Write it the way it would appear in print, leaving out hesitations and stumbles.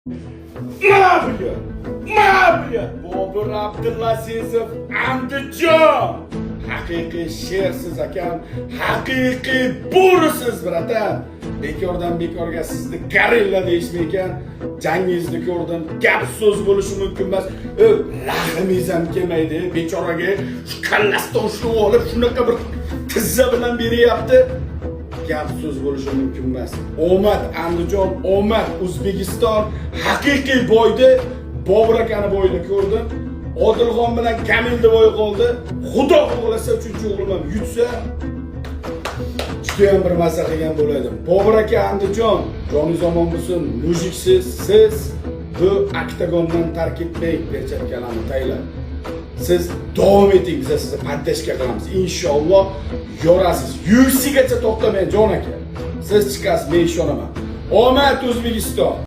Ma бля! Ma бля! Bobur Abdulazizov, Andijon! Haqiqiy shersiz, akam, haqiqiy bo'risiz, братан. Bekordan bekorga sizni gorilla deyishmi ekan. Jangingizni ko'rdim, gap so'z bo'lishi mumkin emas. Rahmingiz ham kelmaydi. Bechoraga shu kallasidan ushlab olib, shunaqa bir tizza bilan beryapti. Gap so'z bo'lishi mumkin emas. Omad, Andijon, omad, O'zbekiston. Haqiqiy бой ni, Bobur akani бой ini ko'rdim. Odilxon bilan Kamilni бой i qoldi. Xudo xohlasa, uchinchi o'g'lim ham yutsa, judayam bir maza qilgan bo'lardim. Bobur aka, Andijon, joningiz omon bo'lsin, мужик siz, siz bu oktagondan tark etmang perchatkalarni taylab. Siz davom eting, biz sizni поддержка qilamiz. Inshaalloh yorasiz. UFCgacha to'xtamang, jon aka. Siz chiqasiz, men ishonaman. Omad, O'zbekiston!